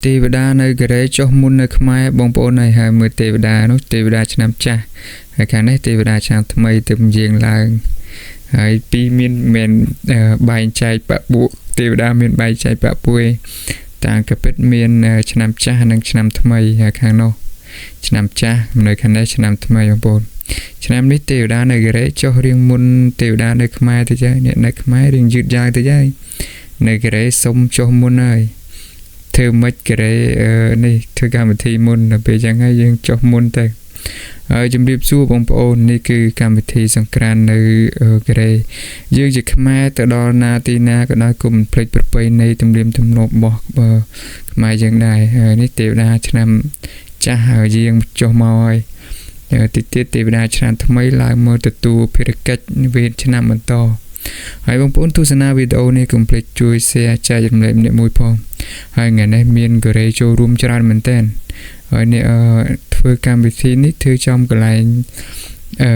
ទេវតានៅកូរ៉េចុះមុននៅខ្មែរបងប្អូនហើយហើយមើលទេវតានោះទេវតាឆ្នាំចាស់ហើយខាងនេះទេវតាឆ្នាំថ្មីទើបយាងឡើងហើយពីរមានមិនបែងចែកបពួកទេវតាមានបែងចែកបពួយតាមកពិតមានឆ្នាំចាស់និងឆ្នាំថ្មីហើយខាងនោះឆ្នាំចាស់នៅខាងនេះឆ្នាំថ្មីបងប្អូនឆ្នាំនេះទេវតានៅកូរ៉េចុះរៀងមុនទេវតានៅខ្មែរទៅចាអ្នកនៅខ្មែររៀងយឺតយ៉ាវទៅចានៅកូរ៉េសុំចុះមុនហើយធ្វើម៉េចកូរ៉េនេះធ្វើកម្មវិធីមុនដល់ពេលចឹងហើយយើងចុះមុនទៅហើយជំរាបសួរបងប្អូននេះគឺកម្មវិធីសង្ក្រាន្តនៅកូរ៉េយើងជាខ្មែរទៅដល់ណាទីណាក៏ដោយគុំភ្លេចប្រពៃណីទំនៀមទម្លាប់របស់ខ្មែរយើងដែរហើយនេះទេវតាឆ្នាំចាស់ហើយយាងចុះមកហើយតិចទៀតទេវតាឆ្នាំថ្មីឡើងមកទទួលភារកិច្ចវេនឆ្នាំបន្តហើយបងប្អូនទស្សនាវីដេអូនេះកុំភ្លេចជួយ share ចែករំលែកម្នាក់មួយផងហើយថ្ងៃនេះមានកូរ៉េចូលរួមច្រើនមែនទែនហើយនេះធ្វើកម្មវិធីនេះធ្វើចំកន្លែងអឺ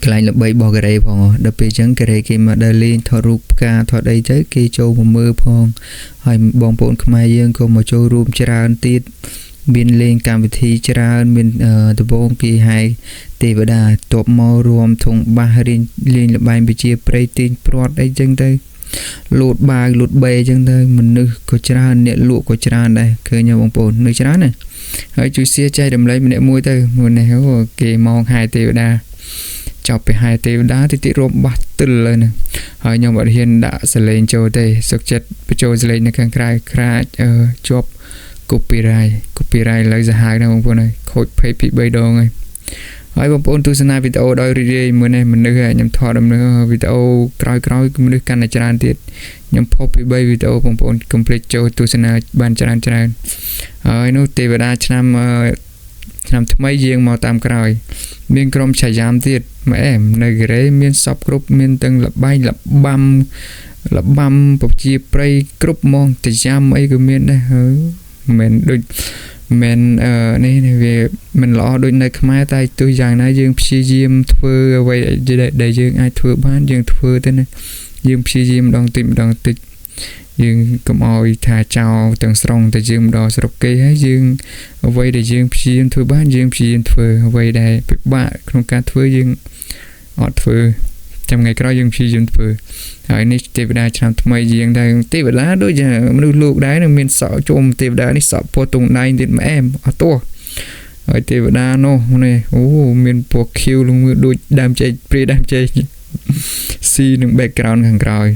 កន្លែងល្បីរបស់កូរ៉េផងដល់ពេលអញ្ចឹងកូរ៉េគេមកដើរលេងថតរូបផ្កាថតអីទៅគេចូលមកមើលផងហើយបងប្អូនខ្មែរយើងក៏មកចូលរួមច្រើនទៀតមានលេងកម្មវិធីច្រើនមានដំបងគេហែទេវតាតបមករួមធុងបាសរៀងលេងល្បែងប្រជាប្រិយទាញព្រាត់អីចឹងទៅលូតបាវលូតបេចឹងទៅមនុស្សក៏ច្រើនអ្នកលក់ក៏ច្រើនដែរឃើញទេបងប្អូននៅច្រើនណាហើយជួយ share ចែករំលែកម្នាក់មួយទៅមួយនេះអូគេមកហែទេវតាចប់ពីហែទេវតាតិចតិចរួមបាសទិលហើយហ្នឹងហើយខ្ញុំអត់ហ៊ានដាក់សលេងចូលទេសុកចិត្តបញ្ចូលសលេងនៅខាងក្រៅខ្រាចជាប់ copyright copyright លើសាហាវណាស់បងប្អូនហើយខូច page ពី3ដងហើយហើយបងប្អូនទស្សនាវីដេអូដោយរីករាយមើលនេះមនុស្សខ្ញុំថតមនុស្សវីដេអូក្រោយៗមនុស្សកាន់តែច្រើនទៀតខ្ញុំផុសពី3វីដេអូបងប្អូនកុំភ្លេចចូលទស្សនាបានច្រើនច្រើនហើយនោះទេវតាឆ្នាំឆ្នាំថ្មីយាងមកតាមក្រោយមានក្រុមឆាយាមទៀតម៉ែនៅកូរ៉េមានសពគ្រប់មានទាំងលបែងលបាំលបាំប្រជាប្រិយគ្រប់ហ្មងតាយ៉ាំអីក៏មានដែរហើយមិនដូចមិនអឺនេះវាមិនល្អដូចនៅខ្មែរតែទោះយ៉ាងណាយើងព្យាយាមធ្វើអ្វីដែលយើងអាចធ្វើបានយើងធ្វើទៅណាយើងព្យាយាមម្ដងតិចម្ដងតិចយើងកុំឲ្យថាចោលទាំងស្រុងតែយើងម្ដងស្រុកគេហើយយើងអ្វីដែលយើងព្យាយាមធ្វើបានយើងព្យាយាមធ្វើអ្វីដែលពិបាកក្នុងការធ្វើយើងអត់ធ្វើចាំថ្ងៃក្រោយយើងព្យាយាមធ្វើហើយនេះទេវតាឆ្នាំថ្មីជាងដែរទេវតាដូចជាមនុស្សលោកដែរនឹងមានសក់ជុំទេវតានេះសក់ពណ៌ទងដៃទៀតម៉ែមអត់ទោះហើយទេវតានោះនេះអូមានពណ៌ខៀវលងមើលដូចដើមចេកព្រាដើមចេកស៊ីនឹង background ខាងក្រោយ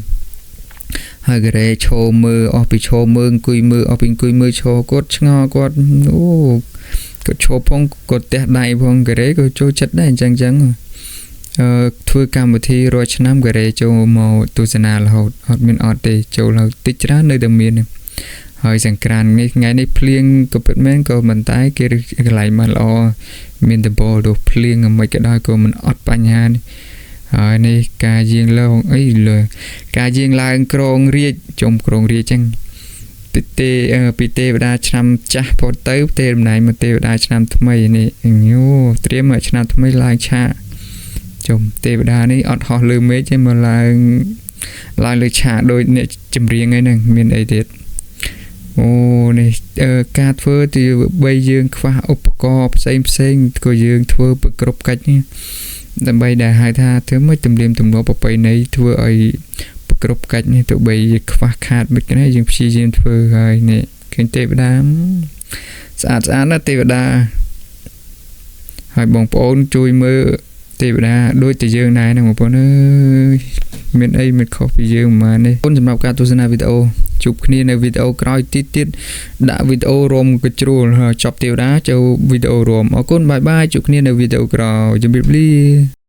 ហើយកូរ៉េឈរមើលអស់ពីឈរមើលអង្គុយមើលអស់ពីអង្គុយមើលឈរគាត់ឆ្ងល់គាត់អូគាត់ឈរផងគាត់ទះដៃផងកូរ៉េក៏ចូលចិត្តដែរអញ្ចឹងអញ្ចឹងអឺធ្វើកម្មវិធីរាល់ឆ្នាំកូរ៉េចូលមកទស្សនារហូតអត់មានអត់ទេចូលហើយតិចច្រើននៅតែមានហើយសង្ក្រាន្តនេះថ្ងៃនេះភ្លៀងក៏ពិតមែនក៏មិនតែគេកន្លែងបានល្អមានដបលទៅភ្លៀងមិនក៏ដោយក៏មិនអត់បញ្ហានេះហើយនេះការយាងឡើងអីលើការយាងឡើងក្រងរាជជុំក្រងរាជចឹងទីទេពីទេវតាឆ្នាំចាស់ផុតទៅទេតំណែងមកទេវតាឆ្នាំថ្មីនេះអូត្រៀមឲ្យឆ្នាំថ្មីឡើងឆាកជុំទេវតានេះអត់ហោះលើមេឃទេមកឡើងឡើងលើឆាកដូចអ្នកចម្រៀងអីហ្នឹងមានអីទៀតអូនេះការធ្វើទីបីយើងខ្វះឧបករណ៍ផ្សេងផ្សេងក៏យើងធ្វើប្រគ្រប់កិច្ចនេះដើម្បីដែលហៅថាធ្វើមិនទំនៀមទម្លាប់ប្រពៃណីធ្វើឲ្យប្រគ្រប់កិច្ចនេះទោះបីខ្វះខាតមិននេះយើងព្យាយាមធ្វើហើយនេះឃើញទេវតាស្អាតស្អាតណាស់ទេវតាហើយបងប្អូនជួយមើលទេវតាដូចតែយើងដែរហ្នឹងបងប្អូនអើយមានអីមិនខុសពីយើងប៉ុន្មានទេសម្រាប់ការទស្សនាវីដេអូជួបគ្នានៅវីដេអូក្រោយទៀតទៀតដាក់វីដេអូរំកជ្រួលចប់ទេវតាចូលវីដេអូរំអរគុណ bye bye ជួបគ្នានៅវីដេអូក្រោយជម្រាបលា។